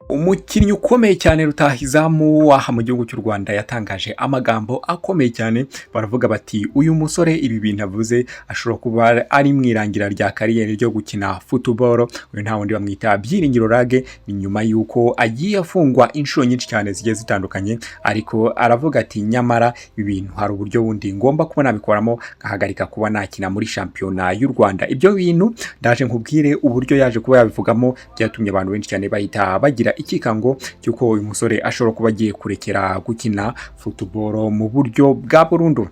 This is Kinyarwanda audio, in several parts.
Umukinnyi ukomeye cyane rutahizamu w'aha mu gihugu cy'u Rwanda yatangaje amagambo akomeye cyane. Baravuga bati: "Uyu musore ibi bintu avuze ashobora kuba ari mu irangira rya carrière ryo gukina football." Uyu nta wundi, bamwita Byiringiro Lague. Ni nyuma y'uko agiye afungwa inshuro nyinshi cyane zigiye zitandukanye, ariko aravuga ati: "Nyamara ibi bintu hari uburyo bundi ngomba kuba nabikoramo, ngahagarika kuba nakina muri shampiyona y'u Rwanda." Ibyo bintu ndaje nkubwire uburyo yaje kuba yabivugamo, byatumye abantu benshi cyane bahita bagira ikikango cy'uko uyu musore ashobora kuba agiye kurekera gukina football mu buryo bwa burundu.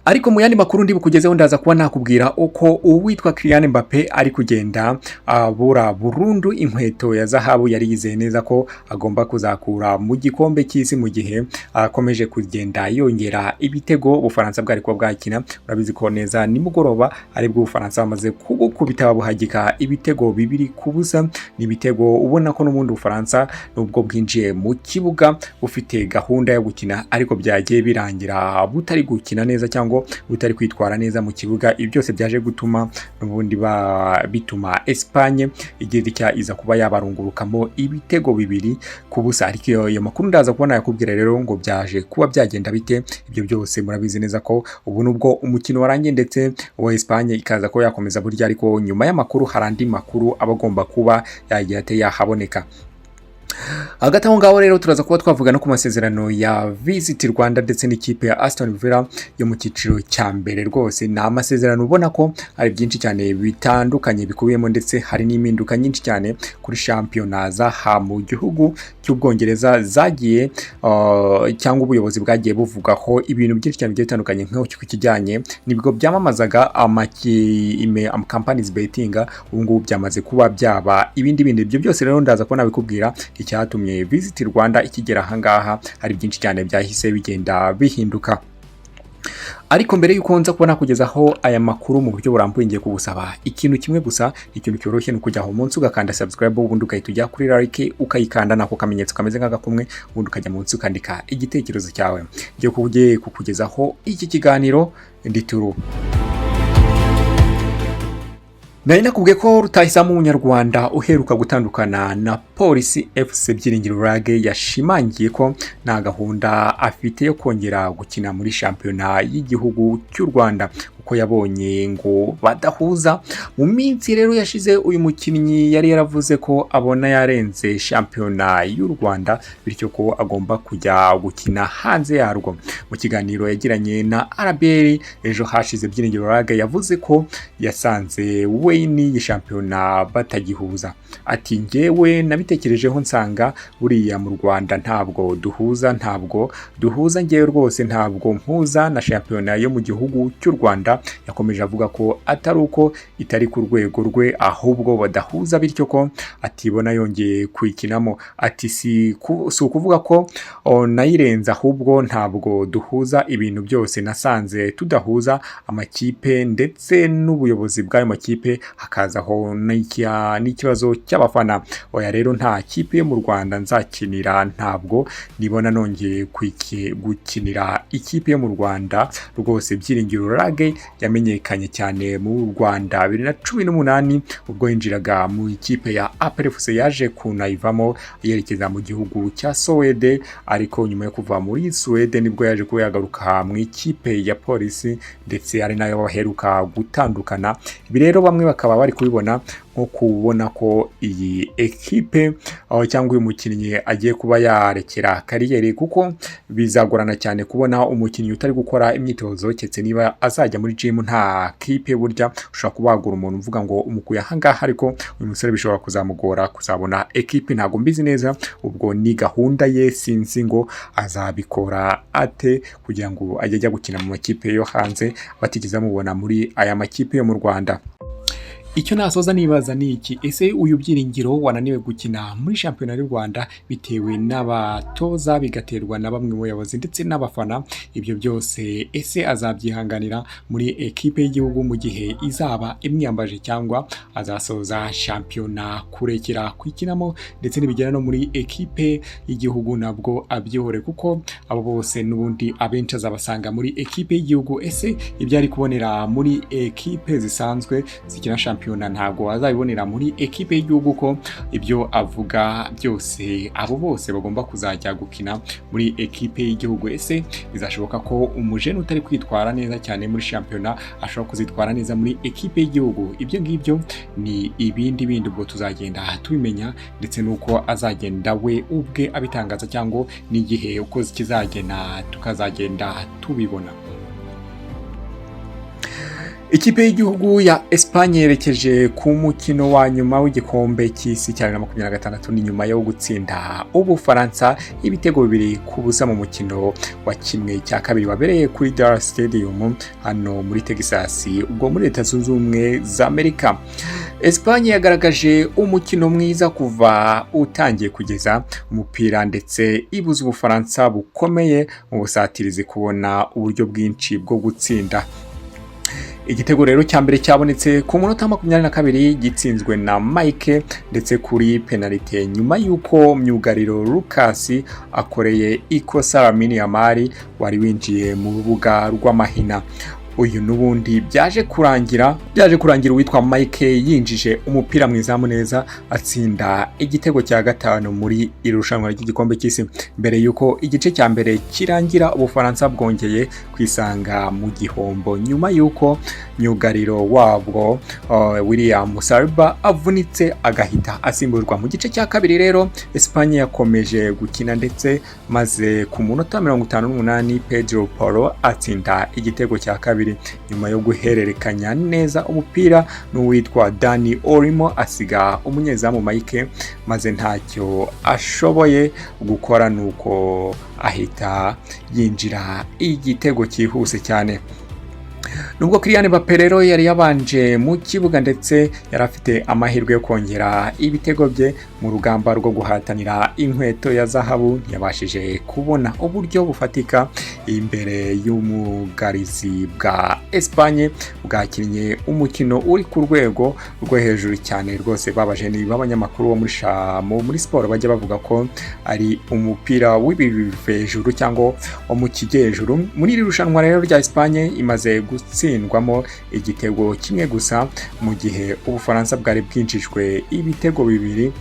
Ariko mu yandi makuru ndi bukugezeho, ndaza kuba nakubwira uko uwitwa Kylian Mbappe ari kugenda abura burundu inkweto ya zahabu yari yizeye neza ko agomba kuzakura mu gikombe cy'isi, mu gihe akomeje kugenda yongera ibitego Ubufaransa bwari kuba bwakina. Urabizi ko neza nimugoroba aribwo Ubufaransa bamaze kubukubita, babuhagika ibitego 2-0. Ni ibitego ubona ko n'ubundi Ubufaransa nubwo bwinjiye mu kibuga bufite gahunda yo gukina, ariko byagiye birangira butari gukina neza cyangwa butari kwitwara neza mu kibuga. Ibi byose byaje gutuma n'ubundi bituma Espagne igira icya iza kuba yabarungurukamo ibitego 2-0. Ariko iyo makuru ndaza kubona yakubwira rero ngo byaje kuba byagenda bite. Ibyo byose murabizi neza ko ubu nubwo umukino warangiye ndetse uwa Espagne ikaza kuba yakomeza burya, ariko nyuma y'amakuru hari andi makuru aba agomba kuba yagiye ate yahaboneka. Hagati aho ngaho rero turaza kuba twavuga no ku masezerano ya Visit Rwanda ndetse n'ikipe ya Aston Villa yo mu cyiciro cya mbere. Rwose ni amasezerano ubona ko hari byinshi cyane bitandukanye bikubiyemo, ndetse hari n'impinduka nyinshi cyane kuri shampiyona z'aha mu gihugu cy'Ubwongereza zagiye cyangwa ubuyobozi bwagiye buvugaho ibintu byinshi cyane bigiye bitandukanye, nko ku kijyanye n'ibigo byamamazaga companies betting, ubu ngubu byamaze kuba byaba ibindi bindi. Ibyo byose rero ndaza kuba nabikubwira, icyatumye Visit Rwanda ikigera ahangaha, hari byinshi cyane byahise bigenda bihinduka. Ariko mbere y'uko nza kubona kugezaho aya makuru mu buryo burambuye, ngiye kugusaba ikintu kimwe gusa, ikintu cyoroshye: ni ukujya aho munsi ugakanda subscribe, ubundi ugahita ujya kuri like ukayikanda, nako kamenyetso kameze nk'agakumwe, ubundi ukajya munsi ukandika igitekerezo cyawe. Ngiye kugiye kukugezaho iki kiganiro ndituru. Nari nakubwiye ko rutahizamu w'Umunyarwanda uheruka gutandukana na Polisi FC, Byiringiro Lague, yashimangiye ko nta gahunda afite yo kongera gukina muri shampiyona y'igihugu cy'u Rwanda, kuko yabonye ngo badahuza. Mu minsi rero yashize uyu mukinnyi yari yaravuze ko abona yarenze shampiyona y'u Rwanda, bityo ko agomba kujya gukina hanze yarwo. Mu kiganiro yagiranye na RBA ejo hashize, Byiringiro Lague yavuze ko yasanze we n'iyi shampiyona batagihuza. Ati: "Njyewe nabitekerejeho nsanga buriya mu Rwanda ntabwo duhuza, ntabwo duhuza. Ngewe rwose ntabwo mpuza na shampiyona yo mu gihugu cy'u Rwanda." Yakomeje avuga ko atari uko itari ku rwego rwe, ahubwo badahuza, bityo ko atibona yongeye kuyikinamo. Ati: Si ukuvuga ko nayirenze, ahubwo ntabwo duhuza ibintu byose. Nasanze tudahuza, amakipe ndetse n'ubuyobozi bw'ayo makipe, hakazaho n'ikibazo cy'abafana. Oya rero, nta kipe yo mu Rwanda nzakinira, ntabwo nibona nongeye gukinira ikipe yo mu Rwanda rwose." Byiringiro Lague yamenyekanye cyane mu Rwanda 2018 ubwo yinjiraga mu ikipe ya APR FC, yaje kunayivamo yerekeza mu gihugu cya Suwede. Ariko nyuma yo kuva muri Suwede nibwo yaje kuba yagaruka mu ikipe ya Polisi, ndetse ari nayo baheruka gutandukana. Ibi rero bamwe bakaba bari kubibona nko kubona ko iyi ekipe cyangwa uyu mukinnyi agiye kuba yarekera carrière, kuko bizagorana cyane kubona umukinnyi utari gukora imyitozo, keretse niba azajya muri gym. Nta kipe burya ushobora kuba wagura umuntu uvuga ngo umukuye ahangaha, ariko uyu musore bishobora kuzamugora kuzabona ekipe. Ntabwo mbizi neza, ubwo ni gahunda ye, sinzi ngo azabikora ate kugira ngo ajye ajya gukina mu makipe yo hanze batigeze bamubona muri aya makipe yo mu Rwanda. Icyo nasoza nibaza ni iki: ese uyu Byiringiro wananiwe gukina muri shampiyona y'u Rwanda bitewe n'abatoza, bigaterwa na bamwe mu bayobozi ndetse n'abafana, ibyo byose ese azabyihanganira muri ekipe y'igihugu mu gihe izaba imwiyambaje, cyangwa azasoza shampiyona kurekera kwikinamo, ndetse nibigera no muri ekipe y'igihugu nabwo abyihore, kuko abo bose n'ubundi abenshi azabasanga muri ekipe y'igihugu? Ese ibyo ari kubonera muri ekipe zisanzwe zikina shampiyona shampiyona, ntabwo azabibonera muri ekipe y'igihugu, ko ibyo avuga byose abo bose bagomba kuzajya gukina muri ekipe y'igihugu. Ese bizashoboka ko umujene utari kwitwara neza cyane muri shampiyona ashobora kuzitwara neza muri ekipe y'igihugu? Ibyo ngibyo ni ibindi bindi, ubwo tuzagenda tubimenya, ndetse n'uko azagenda we ubwe abitangaza cyangwa n'igihe uko kizagenda tukazagenda tubibona. Ikipe y'igihugu ya Espagne yerekeje ku mukino wa nyuma w'igikombe cy'isi cya 2026, ni nyuma yo gutsinda Ubufaransa ibitego 2-0 mu mukino wa 1/2 wabereye kuri Dallas Stadium hano muri Texas, ubwo muri Leta Zunze Ubumwe za Amerika. Espagne yagaragaje umukino mwiza kuva utangiye kugeza umupira, ndetse ibuza Ubufaransa bukomeye mu busatirizi kubona uburyo bwinshi bwo gutsinda. Igitego rero cya mbere cyabonetse ku munota 22, gitsinzwe na Mike ndetse kuri penalite, nyuma y'uko myugariro Lucas akoreye ikosa Lamine Yamal wari winjiye mu rubuga rw'amahina. Uyu n'ubundi byaje kurangira uwitwa Mike yinjije umupira mu izamu neza, atsinda igitego cya gatanu muri iri rushanwa ry'igikombe cy'isi. Mbere y'uko igice cya mbere kirangira, Ubufaransa bwongeye kwisanga mu gihombo nyuma y'uko myugariro wabwo William Saliba avunitse, agahita asimburwa. Mu gice cya kabiri rero Espagne yakomeje gukina ndetse, maze ku munota 58 Pedro Porro atsinda igitego cya kabiri nyuma yo guhererekanya neza umupira n'uwitwa Dani Olmo, asiga umunyezamu Mike maze ntacyo ashoboye gukora, nuko ahita yinjira igitego cyihuse cyane. Nubwo Kylian Mbappe rero yari yabanje mu kibuga ndetse yari afite amahirwe yo kongera ibitego bye mu rugamba rwo guhatanira inkweto ya zahabu, ntiyabashije kubona uburyo bufatika imbere y'umugarizi bwa Espagne bwakinnye umukino uri ku rwego rwo hejuru cyane rwose. Babaje ni b'abanyamakuru bo muri siporo bajya bavuga ko ari umupira w'ibivejuru cyangwa wo mu kijyejuru. Muri iri rushanwa rero rya Espagne imaze gutsindwamo igitego kimwe gusa, mu gihe Ubufaransa bwari bwinjijwe ibitego bibiri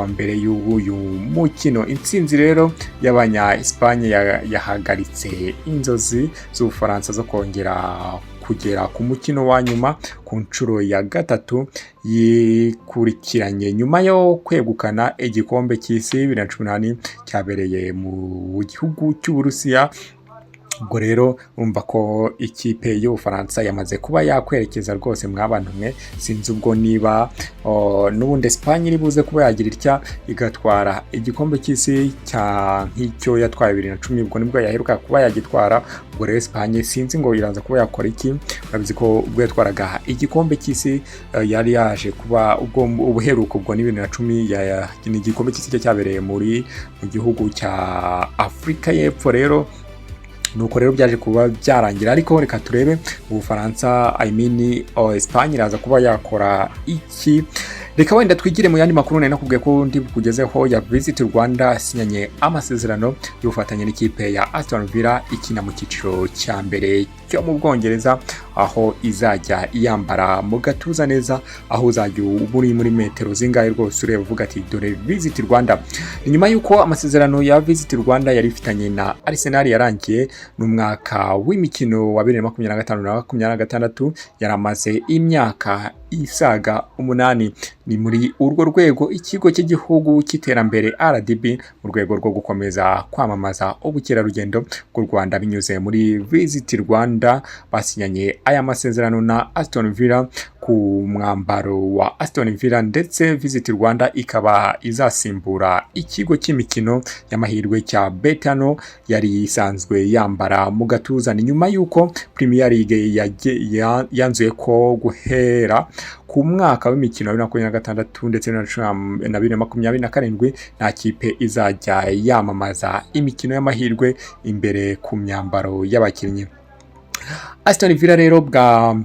mbere y'uyu mukino. Intsinzi rero y'abanya Espagne yahagaritse inzozi z'Ubufaransa zo kongera kugera ku mukino wa nyuma ku nshuro ya gatatu yikurikiranye, nyuma yo kwegukana igikombe cy'isi 2018 cyabereye mu gihugu cy'Uburusiya. Ubwo rero urumva ko ikipe y'Ubufaransa yamaze kuba yakwerekeza rwose. Mwabantu mwe, sinzi ubwo niba n'ubundi Espagne iri buze kuba yagira itya igatwara igikombe cy'isi cya nk'icyo yatwaye 2010, ubwo nibwo yaheruka kuba yagitwara. Ubwo rero Espagne sinzi ngo iraza kuba yakora iki. Urabizi ko ubwo yatwaraga igikombe cy'isi yari yaje kuba ubwo ubuheruka, ubwo ni 2010, ni igikombe cy'isi cyabereye mu gihugu cya Afurika y'Epfo. Rero nuko rero byaje kuba byarangira, ariko reka turebe Ubufaransa, I mean Espagne iraza kuba yakora iki. Reka wenda twigire mu yandi makuru nari nakubwiye ko ndi bukugezeho ya Visit Rwanda asinyanye amasezerano y'ubufatanye n'ikipe ya Aston Villa ikina mu cyiciro cya mbere cyo mu Bwongereza, aho izajya yambara mu gatuza neza, aho uzajya uri muri metero zingahe rwose ureba uvuga ati: "Dore Visit Rwanda." Ni nyuma y'uko amasezerano ya Visit Rwanda yari ifitanye na Arsenal yarangiye n'umwaka w'imikino wa 2025 na 26, yaramaze imyaka isaga 8. Ni muri urwo rwego ikigo cy'igihugu cy'iterambere RDB, mu rwego rwo gukomeza kwamamaza ubukerarugendo bw'u Rwanda binyuze muri Visit Rwanda, basinyanye aya masezerano na Aston Villa ku mwambaro wa Aston Villa, ndetse Visit Rwanda ikaba izasimbura ikigo cy'imikino y'amahirwe cya Betano yari isanzwe yambara mu gatuza. Ni nyuma y'uko Premier League yanzuye ko guhera ku mwaka w'imikino wa 2026 ndetse na 2027 nta kipe izajya yamamaza imikino y'amahirwe imbere ku myambaro y'abakinnyi. Aston Villa rero bwa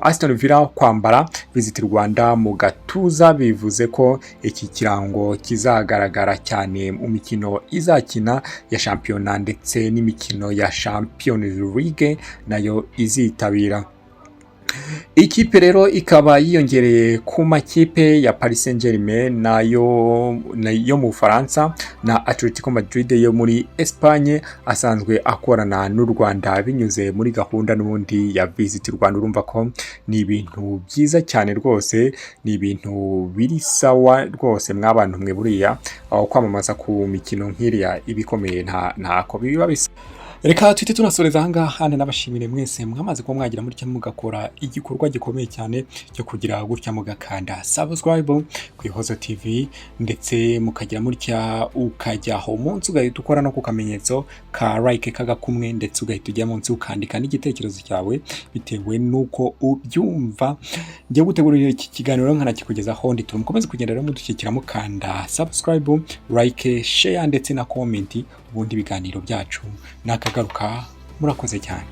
Aston Villa kwambara Visit Rwanda mu gatuza bivuze ko iki kirango kizagaragara cyane mu mikino izakina ya shampiyona ndetse n'imikino ya Champions League nayo izitabira. Ikipe rero ikaba yiyongereye ku makipe ya Paris Saint-Germain nayo yo mu Bufaransa na Atletico Madrid yo muri Espagne asanzwe akorana n'u Rwanda binyuze muri gahunda n'ubundi ya Visit Rwanda. Urumva ko ni ibintu byiza cyane rwose, ni ibintu biri sawa rwose mwabantu mwe. Buriya aho kwamamaza ku mikino nk'iriya ibikomeye ntako biba bisa. Reka tuhite tunasoreza ahangaha. N'abashimire mwese mwamaze kuba mwagira mutya mugakora igikorwa gikomeye cyane cyo kugira gutya mugakanda subscribe ku Ihozo TV, ndetse mukagira mutya ukajyaho umunsi ugahita ukora no ku kamenyetso ka like k'agakumwe, ndetse ugahita ujya munsi ukandika n'igitekerezo cyawe bitewe n'uko ubyumva. Ngiye gutegurira iki kiganiro nkanakikugezaho ndi mukomeze kugenda rero mudushyigikira, mukanda subscribe, like, share ndetse na comment. Ubundi ibiganiro byacu nakagaruka. Murakoze cyane.